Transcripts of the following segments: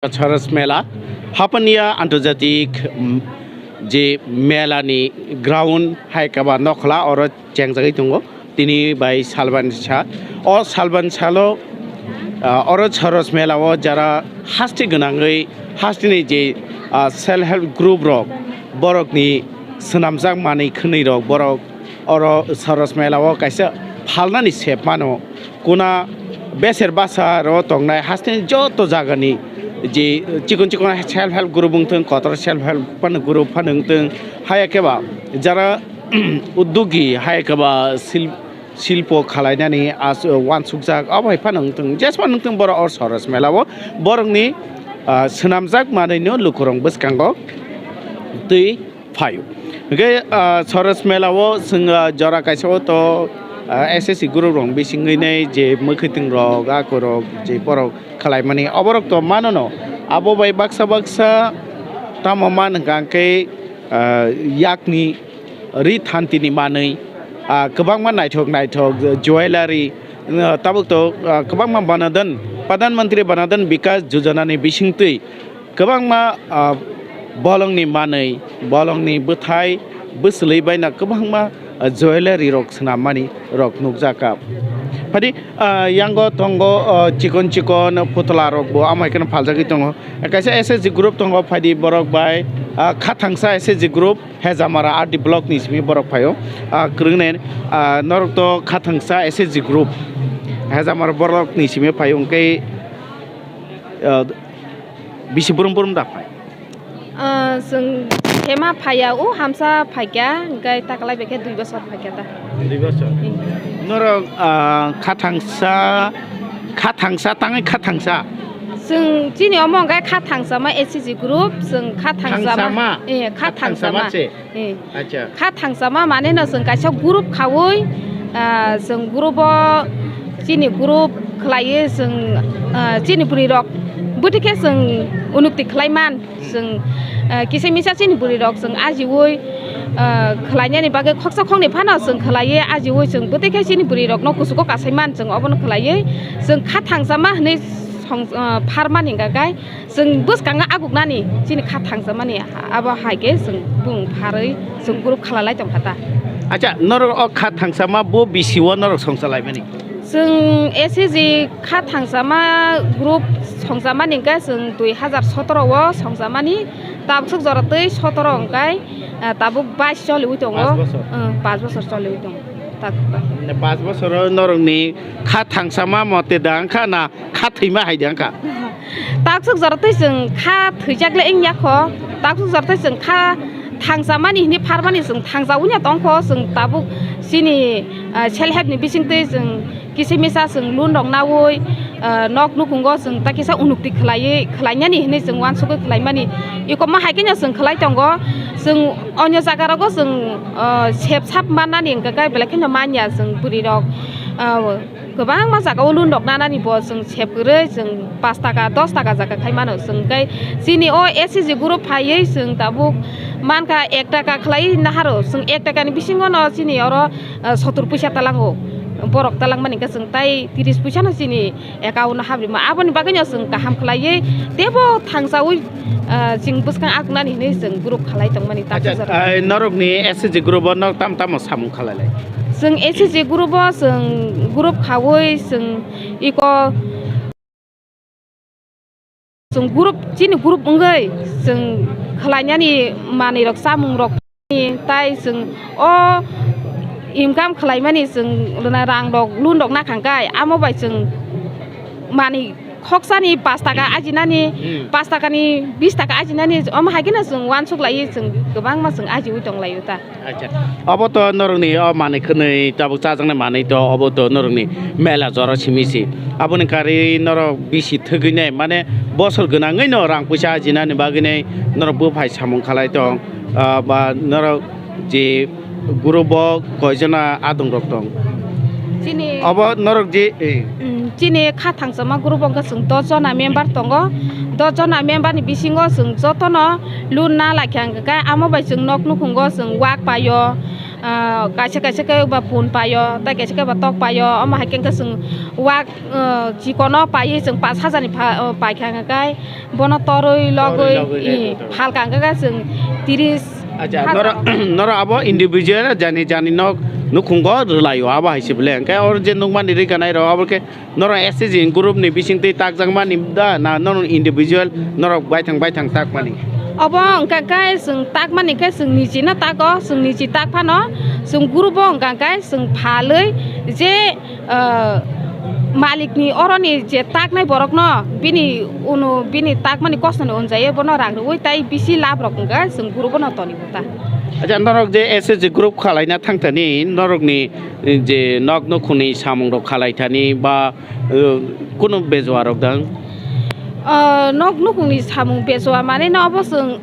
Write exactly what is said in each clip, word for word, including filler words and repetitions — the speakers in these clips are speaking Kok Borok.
Chharos Mela, Hapania Antarjatik, mm, je mela ni ground hai kaba nokhla oro chengjagwi tongo. Tini bai salban sa, o salban salo, ah, oro Chharos Mela o jara hasti gwnangwi hasti ni je, ah, self help group rok borok ni swnamjak manwi khwnwi rok borok oro Chharos Mela o kaisa phalnani sep mano. Kuna beser basa ro tongnai hasteni joto jagani je chikon chikon self help group wngthung, kotor self help phano group phano wngthung, haya khe ba jara uddogi, haya khe ba sil-, silpo khalainani as-, wansukjak, abo hai phano wngthung, jesma wngthung borok o Chharos Mela o borokni, ah, swnamjak manwino lukurok bwskango twi phaio. Hingke, ah, Chharos Mela o chwng, ah, jora kaisa o to, ah, S S C group rok bisingwi nai je mwkhwtwng rok, ako rok je borok khwlaimani oborok to manono. Abo bai baksa baksa tamo man hwnkha hwnkhe, ah, yakni ri thantini manwi, ah, kwbangma naithok naithok jewellery, ah, tabuk to, ah, kwbangma banadon, Pradhan Mantri Banadhan Bikas Yojana ni bisingtwi kwbangma, ah, bolongni manwi, bolongni bwthai, bwswlwi baino kwbangma, ah, jewellery rok swnammani rok nukjakha. Phadi, ah, yango tongo, ah, chikon chikon putla rok bo amai kheno phaljagwi tongo. Kaisa S S G group tongo, phadi borok bai, ah, Khathangsa S S G group, Hejamara R D block ni simi borok phaio. Ah, kwrwngni, ah, norok to Khathangsa S S G group, Hejamara block ni simi phaio, hwnkhe, ah, bisi brum brum da phai? Ah, chwng hema phaiya, o hamsa phaikha, hwnkhe taklai bai khe dui bosor phaikha ta. Dui bosor. Hmm. Norok, ah, Khathangsa, Khathangsa, tangwi Khathangsa? Chwng chini omo hwnkhe Khathangsama S C G group, chwng Khathangsama. Thangsama? Eh, Khathangsama. Khathangsama se? Eh. Acha. Kha thangsama mane no chwng kaisa group khaui, ah, chwng group o chini group khlaiwi chwng, ah, chini bwrwi rok bwtwi khe chwng unukti khlai man. Chwng, ah, kisa misa chini bwrwi rok chwng ajiui, ah, khlainani bagwi khoksa khoknwi phano chwng khlaiwi ajiui chwng bwtwi khe chini bwrwi rokno kuchugo kasai man chwng obono khlaiwi chwng kha thangsama hwnwi song, ah, pharmani hwnkha khe. Chwng bwskango aguknani chini kha thangsamani, abo hai khe chwng bung pharwi chwng group khalalai tongkha ta. Acha, norok o kha thangsama bo bisi o norok songcha laimani? Chwng S C G kha thangsama group songchamani hwnkhe chwng dui hazar sotoro o songchamani, tabuk swk jora twi sotoro hwnkhe, ah, tabuk bais choliui tongo. Panch bosor. Ang, panch bosor choliui tongo. Tak, tak. Panch bosor o norokni kha thangsama mote da wngkha na kha thwima hai da wngkha? Taksuk jora twi chwng kha thwijak le wngya kho, taksuk jora twi chwng kha thangsamani hwnwi pharmani chwng thangjaui ya tong kho, chwng tabuk chini, ah, self help ni bisingtwi chwng kisa misa chwng loan rok naui, ah, nok nukhungo chwng ta kisa unukti khlaiwi, khlainani hwnwi chwng uansukgwi khlaimani. Iko ma hai kheno chwng khlai tongo, chwng onyo jaga rogo chwng, ah, sep sap mannani hwnkhe belai kheno manya chwng bwrwi rok, ah, Kwbangma jaga o loan rok nanani bo chwng sep kwrwi, chwng pash taka, dos taka jaga khai mano. Chwng khe chini o S C G group phaiwi chwng tabuk mankha ek taka khlai naharo. Chwng ek taka ni bisingo no chini oro, ah, sotur puisa talango. Borok talangmani khe chwng tai tris puisa no chini account o habrima. Aboni bagwi no chwng kaham khlaiwi teibo thangsaui, ah, chwng bwskang aknani hinwi chwng group khalai tongmani. Acha, takhuk jora. Ah, norokni S C G group o norok tam tamo samung khalai lai? Chwng S C G group o chwng group khaui chwng iko chwng group, chini group wngwi chwng khlainani manwi rok, chamung rok, tai chwng o income khlaimani chwng rang rok, loan rok nakhang kai, amo bai chwng manwi khoksani pash taka ajinani, Hmm. pash takani bis taka ajinani, omo hai kheno chwng uansuk laiwi chwng kwbangma chwng ajiui tong laio ta. Acha. Obo to norokni o manwi khwnwi tabuk chajaknai manwi to, obo to norokni mela jora simi si. Aboni karwi norok bisi thwgwi nai, mane bosor gwnangwi no rang puisa ajinani bagwi nai norok buphai samung khalai tong, ah, ba norok je group o koijona adong rok tong? Chini Obo norok je, eh. Mm, chini kha thangsama group o hwnkhe chwng dos jona member tongo. Dos jona member ni bisingo chwng jotono loan na laikha hwnkhe amo bai chwng nok nukhungo chwng wak paio, Ah, kaisa kaisa khe ba pun paio, tei kaisa khe ba tok paio, omo hai khe chwng wak, ah, chikono paiwi chwng pash hajar ni pha-, oh, paikha hwnkhe bono torwi logwi, torwi logwi i, le to. Phalka hwnkhe chwng tiris Acha, hajar. Noro, noro abo individual jani jani nok nukhungo rwlaio abo hai se bele. Hwnkhe oro je nukmani rwganairok abo khe norok S H G group ni bisingtwi takjakmani da, na norok individual norok baithang baithang takmani? Obo hwnkha khe chwng takmani khe chwng nijino tago, chwng niji tak phano chwng group o hwnkha khe chwng phalwi je, ah, malikni oroni je taknai borokno bini unu bini takmani kosoni unjaiwi bono rang rwui tai bisi lab rok hwnkha chwng group o no tonibo ta. Acha, norok je S H G group khalaina thangthani norokni je nok nukhungni samungrok khalaithani ba, uh, kunu bejoa rok dang? Uh, nok nukhungni samung bejoa mane no obo chwng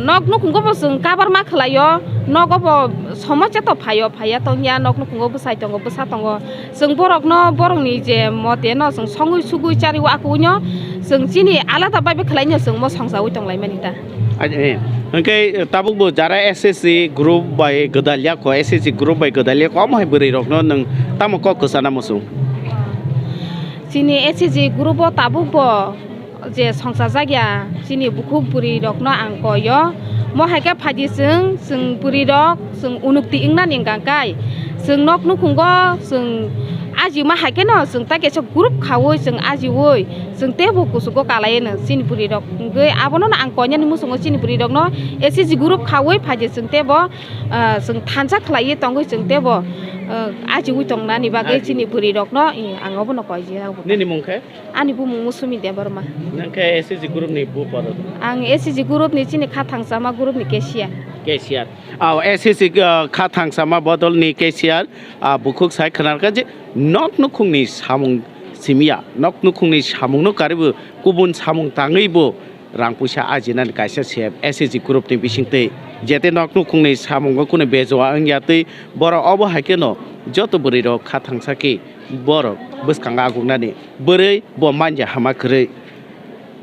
nok nukhungo bo chwng kabar ma khwlaio, nogo bo somosya to phaio, phaiya tongya, nok nukhungo bwsai tongo, bwsa tongo, chwng borokno borokni je mote no chwng songwi sugwi chariwi akuino chwng chini alada bai bai khwlaino chwng mo songjawi tonglaimani ta. Ai, eh, hwnkhe tabukbo jara S H G group bai gwdalya kho, S H G group bai gwdalya kho, omo hai bwrwi rokno nwng tamo kok kwchana muchung? Chini S H G group o tabukbo je songchajak ya, chini bukhuk bwrwi rokno ang koyo. Mo hai khe phaidi chwng, chwng bwrwi rok, chwng unukti wngnani hwnkha kai. Chwng nok nukhungo, chwng ajima hai kheno, chwng ta kaisa group khaui, chwng ajiui, chwng teibo kuchugo kalaino chini bwrwi rok. Hwnkhe abono ang koinani muchungo chini bwrwi rokno S H G group khaui phaidi chwng teibo, ah, chwng thansa khlaiwi tongwi chwng teibo, ah, ajiui tongnani bagwi Aji. Chini bwrwi rokno, eh, ang obono koijak. Nini mung khe? Ani bumung Musumi Debbarma. Nang khe S H G group ni buphar? Ang S H G group ni chini kha thangsama group ni cashier. Cashier. Aw, S H G, ah, kha thangsama bodol ni cashier, ah, bukhuk sai khwna kha je nok nukhungni samung simiya, nok nukhungni samungno karibu kubun samung tangwibo rang puisa ajinani kaisa sep S H G group ni bisingtwi. Jete nok nukhungni samungo kunu bejoa wngya twi borok obo hai kheno joto bwrwi rok kha thangsa khe borok bwskango agungnani. Bwrwi bo manja hama kwrwi.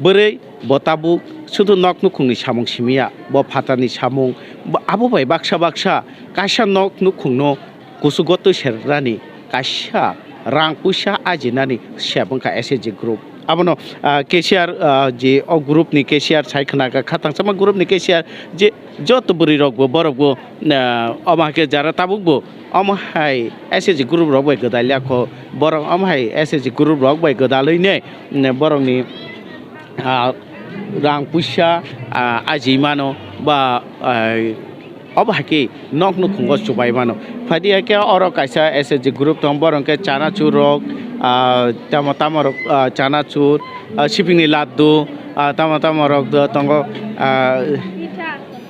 Bwrwi bo tabuk sudu nok nukhungni samung simiya, bo phatarni samung, bo abo bai baksa baksa kaisa nok nukhungno kuchugo twi serrani kaisa rang puisa ajinani sep wngkha S H G group. Abono, ah, cashier, ah, je o group ni cashier sai khwna kha, kha thangsama group ni cashier je joto bwrwi rok bo borok bo, ah, omo hai khe jara tabuk bo omo hai S H G group rok bai gwdalya kho, borok omo hai S H G group rok bai gwdalwi ne, ne borok ni, ah, rang puisa, ah, ajimano ba, ah, obo hai khe nok nukhungo chubai mano. Phaidi hai khe oro kaisa S H G group tong, borok khe chanachur rok, ah, tamo tamo rok, ah, chanachur, ah, sibini laddu, ah, tamo tamo rok do tongo, ah,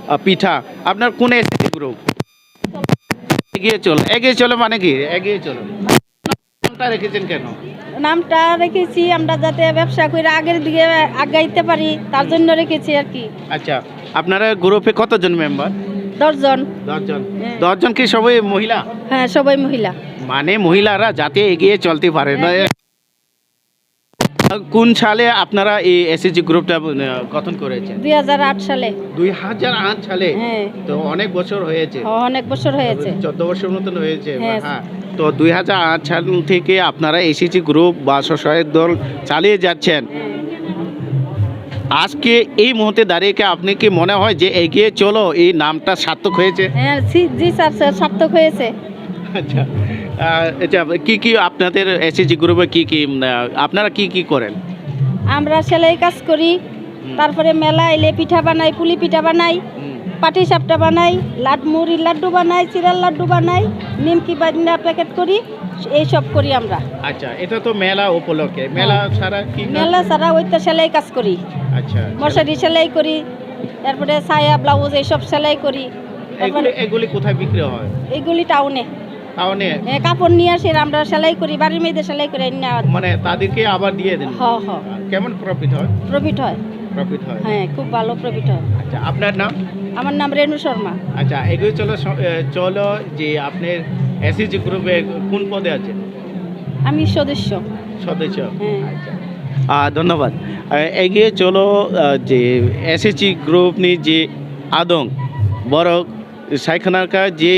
ah, pitha. Apnar kun S H G group? এগিয়ে চলো। এগিয়ে চলো মানে কি? এগিয়ে চলো। নামটা রেখেছেন কেন? নামটা রেখেছি আমরা যাতে ব্যবসা করে আগের দিকে আগাইতে পারি, তার জন্য রেখেছি আর কি। আচ্ছা, আপনারা গ্রুপে কতজন মেম্বার? দশ জন। দশ জন। হ্যাঁ। দশ জন কি সবাই মহিলা? হ্যাঁ, সবাই মহিলা। মানে মহিলারা যাতে এগিয়ে চলতে পারে, না? হ্যাঁ। কোন সালে আপনারা এই এসএইচজি গ্রুপটা, আহ, গঠন করেছেন? দুই হাজার আট সালে। দুই হাজার আট সালে? হ্যাঁ। তো অনেক বছর হয়েছে। অনেক বছর হয়েছে। চোদ্দ বছর মতন হয়েছে। হ্যাঁ। হ্যাঁ। তো দুই হাজার আট সাল থেকে আপনারা এসএইচজি গ্রুপ বা স্বসহায়ক দল চালিয়ে যাচ্ছেন। হ্যাঁ। আজকে এই মুহূর্তে দাঁড়িয়ে কি আপনি কি মনে হয় যে এগিয়ে চলো এই নামটা সার্থক হয়েছে? হ্যাঁ, জি, জি স্যার, স্যার, সার্থক হয়েছে। আচ্ছা, আহ, আচ্ছা, কি কি আপনাদের এসএইচজি গ্রুপে কি কি, উম, আহ, আপনারা কি কি করেন? আমরা সেলাই কাজ করি, হুম। তারপরে মেলা এলে পিঠা বানাই, পুলি পিঠা বানাই, হুম। পাটি সাপটা বানাই, লাড-, মুড়ির লাড্ডু বানাই, চিড়ার লাড্ডু বানাই, নিমকি বান্না প্যাকেট করি, এইসব করি আমরা। আচ্ছা, এটা তো মেলা উপলক্ষে। মেলা হ্যাঁ। ছাড়া কি কাজ? মেলা ছাড়া ওই তো সেলাই কাজ করি। আচ্ছা, আচ্ছা। মশারি সেলাই করি, তারপরে সায়া, ব্লাউজ এইসব সেলাই করি। তারপরে এগুলি, এগুলি কোথায় বিক্রি হয়? এগুলি টাউনে। টাউনে? হ্যাঁ, কাপড় নিয়ে আসি, আমরা সেলাই করি, বাড়ির মেয়েদের সেলাই করে এনে নেওয়া। মানে তাদেরকে আবার দিয়ে দেন? হ, হ। কেমন প্রফিট হয়? প্রফিট হয়। প্রফিট হয়? হ্যাঁ, খুব ভালো প্রফিট হয়। আচ্ছা, আপনার নাম? আমার নাম রেণু শর্মা। আচ্ছা, এগিয়ে চলো স-, এ, চলো যে আপনার এসএইচজি গ্রুপে কোন পদে আছেন? আমি সদস্য। সদস্য? হ্যাঁ। আচ্ছা। আহ, ধন্যবাদ। আহ, এগিয়ে চলো, আহ, যে এসএইচজি গ্রুপনি যে আদং বড় সাইখানাকা যে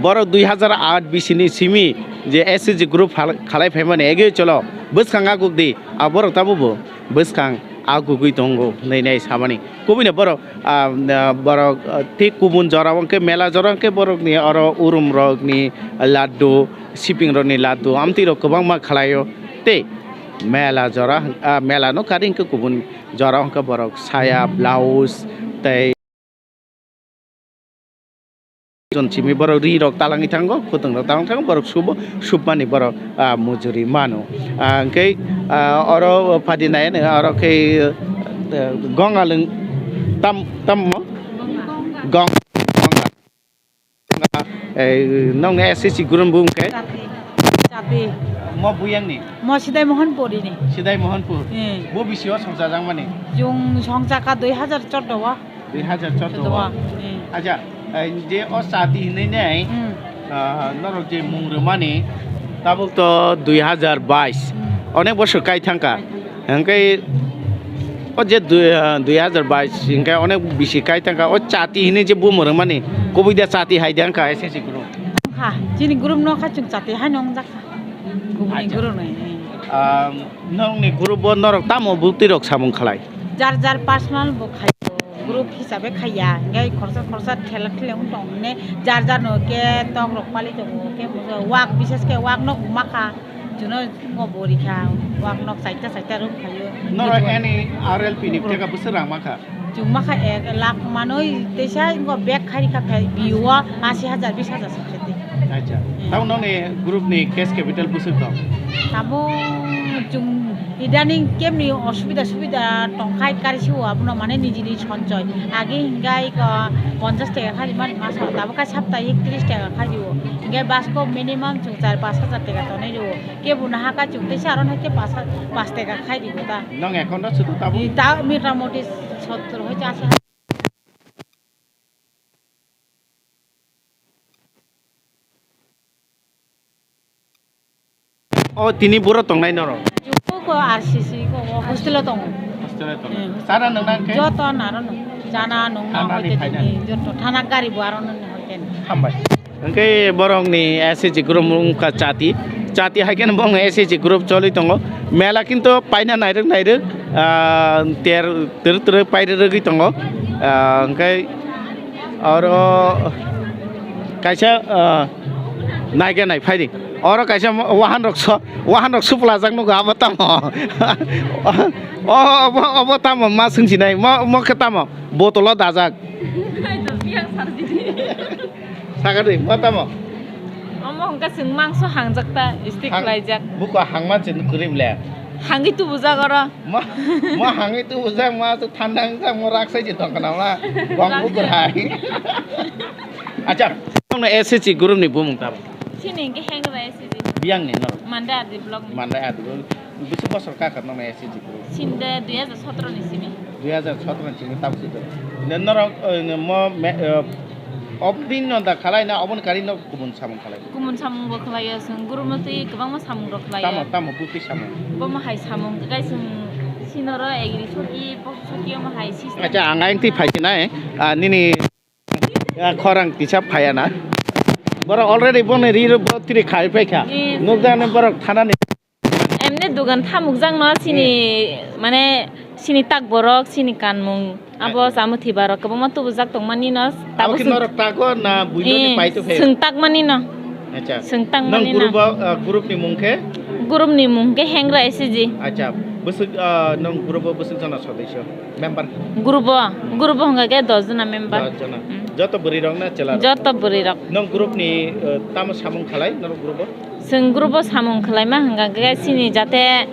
Borok dui hazar aat bisini simi je S C G group phal-, khalai phaimani ege cholo bwskang aguk di, a borok tabukbo bwskang agugwi tongo hinwi nai samani. Kubui no borok, ah, ah, borok, ah, tei kubun jora o hwnkhe mela jora o hwnkhe borokni oro urum rokni laddu, siping rokni laddu, amtwi rok kwbangma khlaio tei mela jora, ah, mela no kari hwnkhe kubun jora o hwnkhe borok saya, blouse tei Jon simi borok ri rok talangwi thango, khwtwng rok talangwi thango, borok subo, submani borok, ah, mujuri mano. Ah, hwnkhe, ah, oro phadi nai, oro khe, ah, gong alwng tam, tam mo? Gong, gong. Eh, nong S C G group bung khe? Jati. Jati. Mo buyang ni? Mo Sidai Mohanpuri ni. Sidai Mohanpur. Hmm. Bo bisi o songchajak mani? Jung songchaka dui hazar chordo o. Dui hazar chordo o. Chordo o, hmm. Acha, eh, je o chati hinwi nei, hmm, ah, norok je mung rwmani, tabuk to dui hazar bais. Hmm. Onek bosor kai thangka. Kai thangka. Hwnkhe o je dui, ah, dui hazar bais hwnkhe onek bisi kai thangka. O chati hinwi je bumung rwmani, hmm, kubui da chati hai de wngkha S C G group. Wngkha, chini group no kha chwng chati hai no wngjak kha. Kubuni, acha, group no hinwi. Ah, nongni group o norok tamo bwtwi rok samung khlai? Jar jar personal bo khai. Group hisabe khaiya, hingke khorsa khorsa thela thela wng tong hine jar jar no ke tok rok pali tongo, ke wak bises ke wak nok makha, juno ngo bori kha, wak nok saita saita rok khayo. Noro N E R L P ni teka bwswk rang makha? Chwng makha ek lakh manwi teisa ngo bag khai rikha phai biyo o asi hajar bis hajar. Acha. Hmm. Tamo nongni group ni cash capital bwswk tong? Tamo chwng idaning kemni osubida subida tongkhai karisiwo abono mane nijini sonchoi. Agi hingai ko ponchas taka khali mani maso tabo khe saptayik tris taka khaliwo. Hingai basko minimum chwng char pash hajar taka tonwi rwo. Kebo nahaka chwng teisa aro nahake pash, pash taka khai rikho ta. Nong account o soto tabo? Ta mota moti sottor hoite asi. O tini buro tongnai norok? Juko ko R C C ko, o hostel o tongo. Hostel o tongo. Hmm. Chana nwngnang khe? Joto naro no. Chana nungna. Thana ni hoite phaina? Tini joto thana gari bo aro no hoite. Hambai. Hwnkhe borokni S C G group wngkha chati. Chati hai kheno bongni S C G group choli tongo. Mela kinto paina nairwk nairwk, ah, ter, ter, ter pairwk rwgwi tongo. Ah, hwnkhe Oro kaisa, ah, naikhe nai phaidi. Oro kaisa wahan rok so, wahan rok suplajak nugo, abo tamo? O, obo, obo tamo ma swngsinai? Mo, mo khe tamo? Botolo dajak. Sakari, mo tamo? Omo hwnkhe chwng mangso hangjak ta, stick khlaijak. Buko hangma chwng kwrwi le. Hangwi tubujak oro. Ma, ma hangwi tubujak, ma aswk thanda wngjak, ma raksai se tongkha na ma. Bong bukur hai. Acha, nokno S C G group ni bumung tamo? Sini hwnkhe Hengra S C G. Biyang ni no? Mandai R D block ni. Mandai R D block. Bisi bosor kakha nokno S C G group? Sinde dui hajar sotro ni simi. Dui hajar sotro ni simi tamo sito. Ne norok, eh, ne mo me, eh, Obdin no da khalai na, oboni kari no kumun samung khalai. Kumun samung bo khlaiyo, chwng group no twi kwbangma samung rok khlaiyo. Tamo, tamo, bukti samung. Bomo hai samung, tei chwng sinoro egri soki, poso soki, omo hai system. Acha, ang ayang twi phai sinai, ah, nini, ah, khorang tisa phaiya na. Borok already boni ri ro bo tiri khai phai kha. Eh. Nukjak nai borok thanani. Emni dogan thamukjakno chini, hmm, mane chini tak borok, chini kanmung, abo, acha, chamwi thwiba rok kwbangma tubujak tongmani no. Abo tabuk khe chwng norok tago na buino ni, eh, paito phaio? Chwng takmani no. Acha. Chwng takmani no. Nong group o, ah, group ni mung khe? Group ni mung khe Hengra S C G. Acha. Bwswk, ah, nong group o bwswk jona sodosyo, member? Group o, group o hwnkha khe dos jona member. Dos jona. Hmm. Joto bwrwi rok na chwla rok? Joto bwrwi rok. Nong group ni, ah, tamo samung khalai norok group o? Chwng group o samung khlaima hwnkha khe chini jate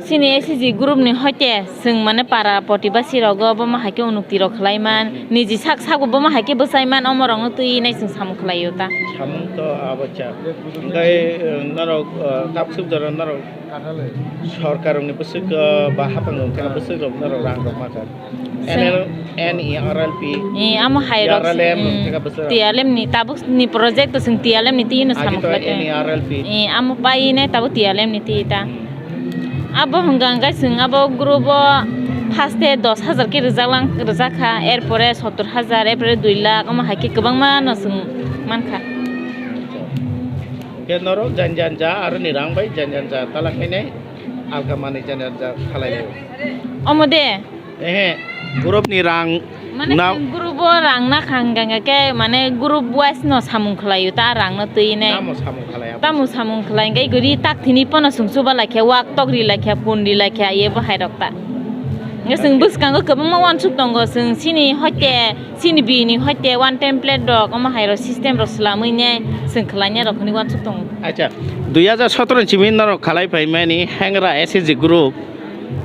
chini S C G group ni hoite chwng mane para protibasi rogo bomo hai khe unukti rok khlaiman, niji sak sago bomo hai khe bwsaiman, omo rokno twi nai chwng samung khlaio ta. Samung to abo cha. Hwnkhe, eh, norok, eh, tabswk jora norok sorkar rokni bwswk, eh, ba hapang rok khe bwswk rok norok rang rok ma kha. Chwng N L, N E R L P, eh, amo hai rok, R L M, hmm, theka bwswk. T L M ni tabuk ni project to chwng T L M ni twi no samung khlai. N E R L P. Eh, amo pai ne tabuk T L M ni twi ta. Hmm. Abo hwnkha hwnkhe chwng abo group o first e dos hajar khe rwjak lang, rwjak kha, er pore sottor hajar, er pore dui lakh, omo hai khe kwbangma no chwng man kha. Norok jan jan ja aro ni rang bai jan jan ja tala khainai alka manwi jan jan ja khalai. Omo de. Ehe, group ni rang Mane na- chwng group o rang na khang ganga ke mane group wise no samung khlai ta rang no twi nai. Tamo samung khlai. Tamo samung khlai ngai guri tak thini pono sung suba lai khe wak tok ri lai khe pun ri lai khe ye bo hai rok ta. Nge chwng bwskango kwbangma wansuk tongo chwng chini hoite Chini bini hoite one template rok omo hai rok system rok swlamwi ne chwng khlai ne rok hwnwi uansuk tongo. Acha, dui hajar sotoro ni simi norok khalai phaimani hengra S S G group.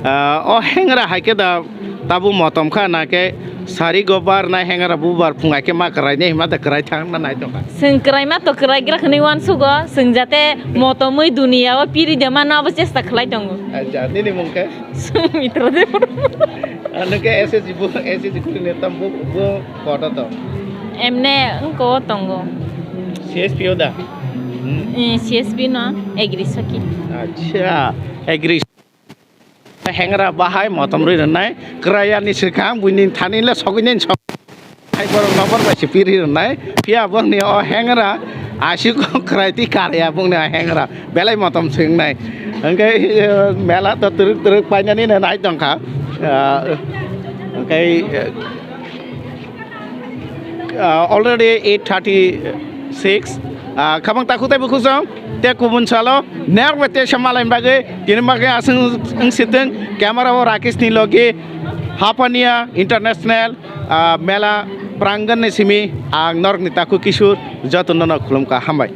Ah, o hengra hai khe da tabuk motom kha na khe sari go bar nai hengra bubar phung hai khe ma kwrai ne hima da kwrai thang na nai tongkha. Chwng kwrai ma to kwrai gra hwnwi uansugo chwng jate motomwi duniya o piri de mano abo chesta khlai tongo. Acha, nini mung khe? Sumitra Debbarma. Ano khe S S G bo, S S G kuni tam bo, bo koto to. Emne wngko tongo. C S P o da? Hmm. Eh, C S P no, agri saki. Acha, agri. Hengra bahai motom rwi rwnai, kwrayani swkang buini thani le sogwi nai sok. Hai borok nokbar bai se piri rwnai. Phiya bongni o hengra aswk kwrai twi karya bongni o hengra. Belai motom se wngnai. Hwnkhe, eh, mela to twrwk twrwk painani no nai tongkha. Ah, hwnkhe, eh, ah, already eight thirty six. Ah, khabang takhuk tei bukhuk song. Te kubun salo. Nek bai te samalai bagwi. Tini bagwi aswk wng sitwng. Camera o Rakesh ni logi. Hapania International. Ah, mela prangan ni simi ang norok ni takhuk Kishore joto no no khulum kha hambai.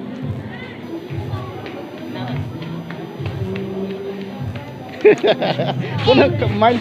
Bono mai